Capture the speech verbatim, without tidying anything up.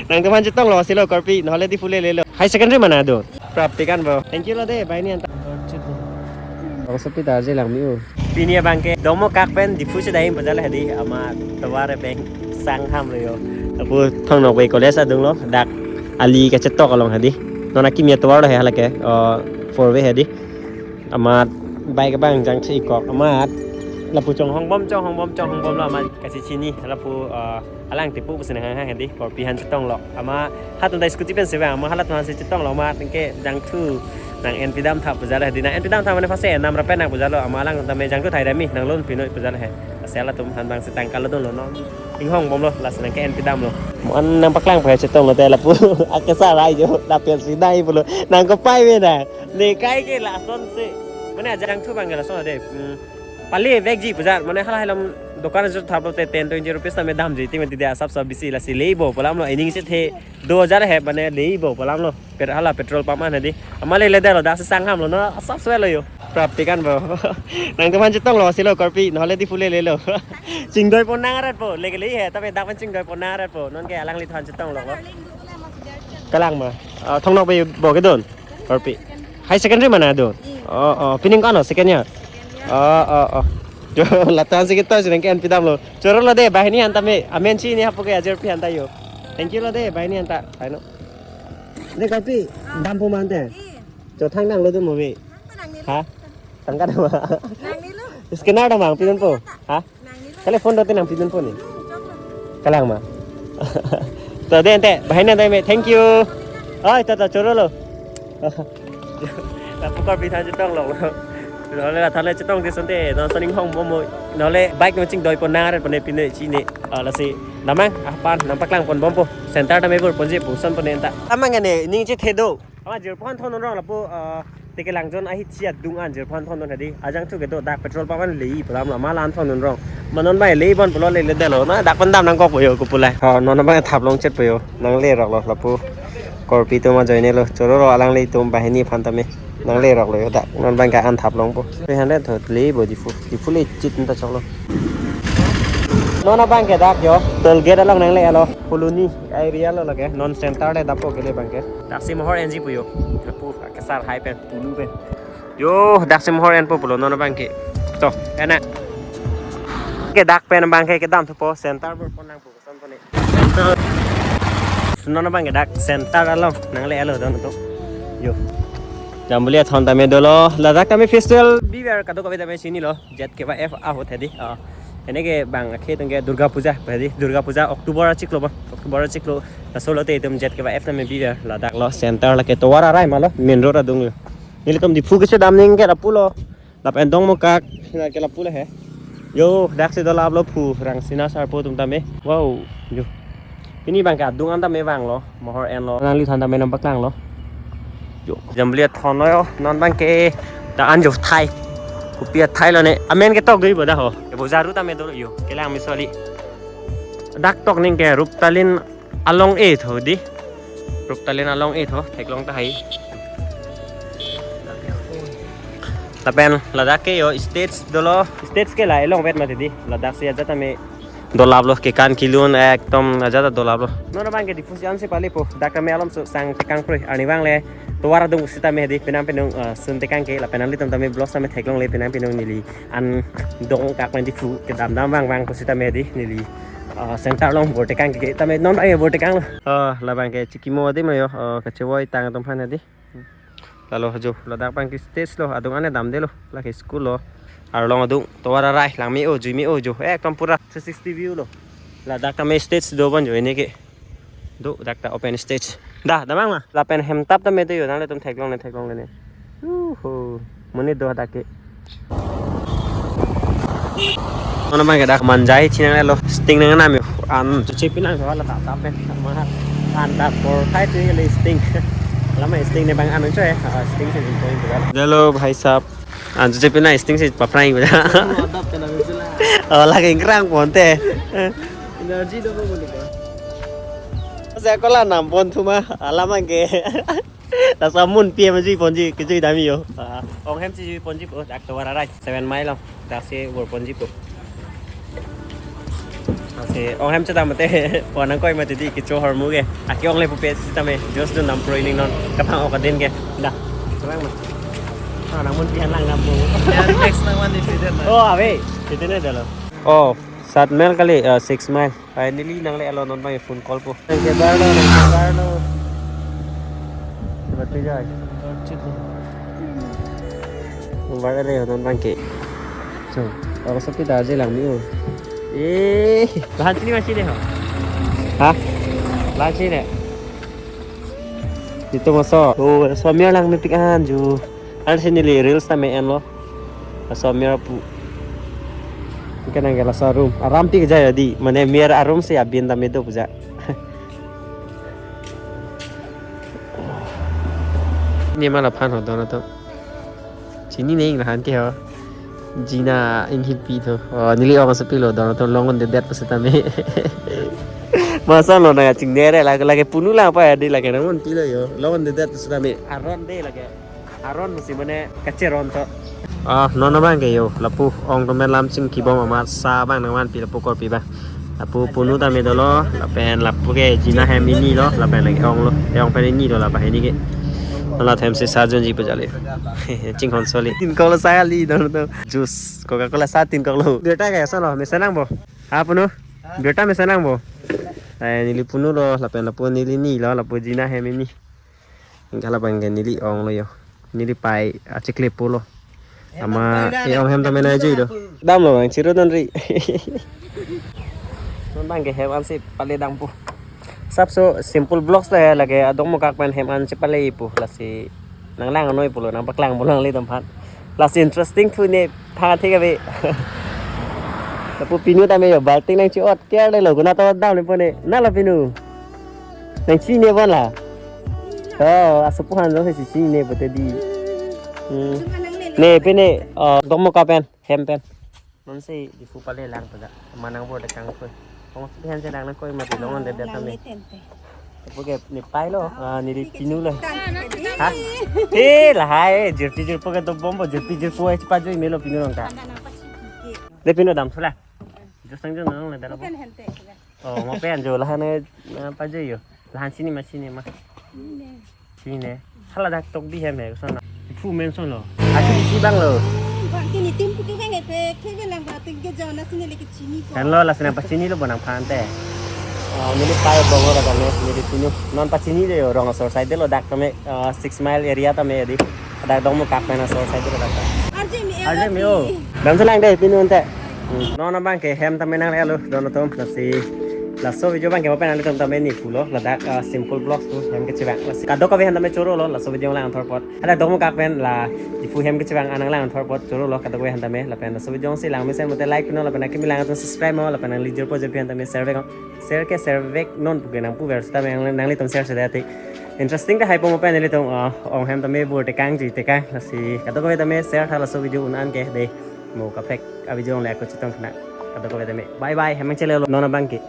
Nangtum aphan chetonglo, silo korpi, nohole Diphu lelelo. High secondary mana do? Prapti kan bo. Thank you lo de, banghini anta. Bangsopi ta arje langme-o. Pini abangke Domokak pen Diphu chedam pu jalo hedi, amat tovar abeng sang ham lo yo. Lapu Thong Nokbe College adung lo, dak ali kachetok along hedi. Non akimi atovar lo he halake, uh, four way hedi. Amat bike abang jangsi kok amat. Lapu chonghongbom, chonghongbom, chonghongbom lo amat kachechini. Lapu, uh, alang tipu pusi nanghang hedi, korpi aphan chetonglo. Amat halatum ta scooty pensi vang, amat halatum aphansi chetonglo, amat anke jangthu nang-en pidam tha pu jalo hedi, nang-en pidam tha mane pase enam rapen nang pu jalo, amat alangtum tame jangthu thai dam-i, nang loan pinoi pu jalo he. Lasi halatum aphan abangsi tangka lo dunlo non. Inghongbomlo, lasi nang ke-en pidamlo. Mo-an nangpaklang pu he chetonglo te lapu. Akesa rai jo, lapen si dai pulo. Nang kopai me na. Ne kai ke lason si. Mane ajangthu abangke lason de. Hmm. Pale vekji pu jat, mane hala helam dokan jo thaplo te ten twenty rupees tame damji, ti mati dia sap sap bisi lasi leibo pu alam lo, ening chethe do jat he, mane leibo pu alam lo. Per hala petrol pump an hedi. Amat leledetlo, dak si sang ham lo, non asap soi lo yo. Prapti kan bo. Nangtum aphan chetonglo, silo korpi, nohole Diphu lelelo. Chingdoi pon nang arat po, leke le he, tapi dak pen chingdoi pon nang arat po. Non ke alanglitum aphan chetonglo ko. Kalang ma. Ah, Thong Nokbe bo kedun. Korpi. High secondary mana do? Oh, oh, pining ko-an lo, second year. Oh, oh, oh. Jo, lata si kita si nang ke-en pidamlo. Choro lo de, banghini anta me. Amen si ni hapu ke ajir pi anta yo. Thank you lo de, banghini anta. Aino. De korpi, dampo ma ante. Chothang nanglo do mo me. Ha? Tangka dam ma. Scanner dam ma, pinun po. Ha? Kali phone dote nang pinun po ni. Kalang ma. To de ante, banghini anta me. Thank you. Oi, to to choro lo. Lapu korpi aphan chetonglo. Nohole la thale chetong di sonte, non son inghongbomlo. Nohole bike no chingdoi pon nang arat pone pine chine. Ah, lasi damnang aphan nangpaklang ponbompo. Center tame bor ponji pu son pone anta. Damnang ne, ning chethe do. Amat jirpo aphan thondun rong lapu, ah, Tekelang jon ahithi adung an jirpo aphan thondun hedi. Ajangthu kedo, dak petrol pump an lei pu alam lo, amat la-an thondun rong. Ma non abang lei bon pulo, leledetlo. Na dak pen dam nangkok po yo, kopulai. Ha, non abang thap longchet po yo. Nangleroklo lapu. Korpi atum ajoine lo. Choro lo alanglitum banghini aphan tame. Nangleroklo yo dak. Non abang ke-en thap longpo. Three hundred tho leibo Diphu. Diphu le chit ta choklo. Non abang ke dak yo. Toll gate along nangle-elo. Phuloni area lo lake. Non center le dampo kele abang ke. Dak si mohor enji po yo. Lapu kesar hai pen, tulu pen. Yo, dak si mohor enpo pulo non abang ke. To, enak. Ke dak pen abang ke kedam thupo, center bor pon nangpo, koson pone. Non abang ke dak center along nangle-elo don to. Yo. Jambuli athon tame dolo, ladak tame festival bibar kadokave tame chinilo, Z K Y F ahut hedi. Ah, ene ke bang akhei atum ke Durga Puja hedi, Durga Puja October achiklo ba, October achiklo. Laso lote itum Z K Y F tame bibar, ladak lo center lake tovar arai ma lo, main road adung lo. Nelitum Diphu kechedam ning ke lapu lo. Lapen Domokak, na ke lapu le he. Yo, dak si dolaplo phu, Rangsina Sarpo atum tame. Wow, yo. Pini abang ke adung an tame vanglo, mohor enlo. Nangliphan tame nangpaklanglo. Yo, jambuli athon lo yo, non abang ke dak an jo thai. Kopi athai lo ne, amen ketok do-i bo dak ho. Ke bo jaru tame do yo, kelang mi soli. Dak tok ning ke Ruptalin along e tho di. Ruptalin along e tho, theklong tahai. Lapen ladak ke yo stage dolo, stage ke la elong vet mati di. Ladak si ajat tame dolaplo, kekan kelun ekdom ajat dolaplo. Non abang ke Diphu si an si pali po, dak tame alom so sang tekang kroi. Arnivang le tovar adung sitame hedi, penang penung, eh, sun tekang ke, lapen nanglitum tame vlog tame theklongle penang penung neli. An Domokak pen Diphu kedam dam vang vang pusitame hedi neli, ah, center along bor tekang ke tame non abang bor tekanglo. Ah, labang ke chikimo adim lo yo, ah, kachevoi tang atum aphan hedi. Lalo jo, ladak abang ke stage lo, adung an damdelo, lake school lo. Arlong adung, tovar arai, langme-o, juime-o jo, ekdom pura three sixty view lo. Ladak tame stage do bon jo ene ke. Do, dak ta open stage. Da, damnang ma. Lapen hemtap tame do yo, nanglitum theklongle, theklongle ne. Uhu. Monit do dak ke. Non abang ke dak manjai chinang lo, sting nang nam yo. An choche pinang so la ta ta pen. Ma an dak por thai tu le sting. Lama sting ne abang an cho eh. Ah, sting si point tu. Hello, bhai sahab. An choche pinang sting si paprai. Adap kena misalnya. Oh, lagi ngerang ponte. Energy do mo ko. Saya ko la nam pon thu ma, alam ke. Laso amun P M jui ponji, kejui dam-i yo. Ah, ong hem si jui ponji po, dak tovar arai, seven mile lo, dak si bor ponji po. Dak Eh, ong hem chedam mate, ong nangkoi mati di kecho hormu ke. Aki ong le pupe sitame, just dun nam pro ining non, kapang ok adin ke. Dah, selang ma. Ah, nang mun pihan lang nam po. Ya, next nang one is there na. Oh, abe, itu na dalo. Oh, sat mile kali, eh, six mile. Finally, nangle-lo non bang phone call po. Nangkebar lo, nangkebar lo. Seperti jai. Nangbar le non bang ke. So, ako sa pita aja lang niyo. Eh, lahan sini masih deh, ho? Hah? Lahan sini. Ito maso. Oh, so mir lang mepik an ju. An sini li reels tame enlo. Laso mir pu. Ikan nangke laso arum. Aram pik jaya di. Mane mir arum si abin tame do puja. Ni ma laphan ho don atum. Chinine ing lahan ke ho. Jina inghit pi tho. Oh, neli ong asapilo don atum long-un dedet pasitame. Masa lo na chingnere lake, lake punu lang pa ya di lake nang-un pilo yo. Long-un dedet pasitame. Aron de lake. Aron musi mane kacheron tho. Ah, non abang ke yo, lapu ong tame lam chingkibom amat sa bang nangvanpi lapu korpi bang. Lapu punu tame dolo, lapen lapu ke jina hem ini lo, lapen lake ong lo, ong pen ini lo lapu ini ke. Nala hem si sa junji pu jale. Chinghon soli. Tin kok lo sa kali don to. Juice, Coca-Cola sa tin kok lo. Birta ke sa lo, mesen nangpo. Ha punu? Birta mesen nangpo. Eh, neli punu lo, lapen lapu neli ini lo, lapu jina hem ini. Ingkala bang ke neli ong lo yo. Neli pai achikle pulo. Ama e-ong hem tame nai jui do. Damlo bang chiro don ri. Non bang ke hem ansi pale dampo. Sapso simple vlogs ta hai lake adong mokak pen hem an chepale ipo lasi nanglang noi pulo nangpaklang pulo nanglitum aphan. Lasi interesting thu ne pha thik ave. Lapu pinu tame yo balting nangchi-ot care le lo kuna to damle po ne. Na la pinu. Nangchinine bon la. Oh, asopo han jong si chinine pote di. Hmm. Ne pine, oh, dong mokak pen, hem pen. Non si Diphu pale lang pada. Manang bo dekang ko. Ong si hem si lang nangkoi mati long-un dedet tame. Puke ne pai lo, ah, neli pinu lo. Ha? Eh, lahai, jirpi jirpo ke dobom bo, jirpi jirpo ai chepajoi melo pinu nangta. De pinu dam thula. Just nang jun nang le dalo. Oh, mo pen jo lahan e, na pajoi yo. Lahan sini ma sini ma. Sini. Hala dak tok bi hem he, son na. Pu men son lo. Aku isi bang lo. Bang kini tim puki hang epe, kebe lang ba ting ke jona sini leke chini ko. Kan lo, lasi nangpachini lo bo nangphan te. Oh, neli pai bong lo kan neli pinu. Non pachini de yo, rong asor side lo dak tame, ah, six mile area tame di. Dak dong mokak pen asor side lo dak. Arje mi, arje mi o. Dam selang de pinu ante. Hmm. Non abang ke hem tame nangle-lo don atum lasi. Laso video bang ke mo pen nanglitum tame ni pulo ladak, ah, simple vlogs tu hem kechevang. Lasi kadokave aphan tame choro lo laso video lang thor apot. Hala dong mokak pen la Diphu hem kechevang an nanglang thor apot choro lo kadokave aphan tame lapen laso video si lang mesen mate like pino lapen akimi lang atum subscribe mo lapen nangli jirpo jirpi aphan tame share vek. Share ke share vek non puke nangpu ver sitame nang, nanglitum share seta te. Interesting ta hai po mo pen nanglitum, ah, ong hem tame bo tekang ji tekang lasi kadokave tame share tha laso video un an ke de. Mo kaprek a video le ako chetong kena. Kadokave tame. Bye bye. Hem nangchele-lo non abang ke.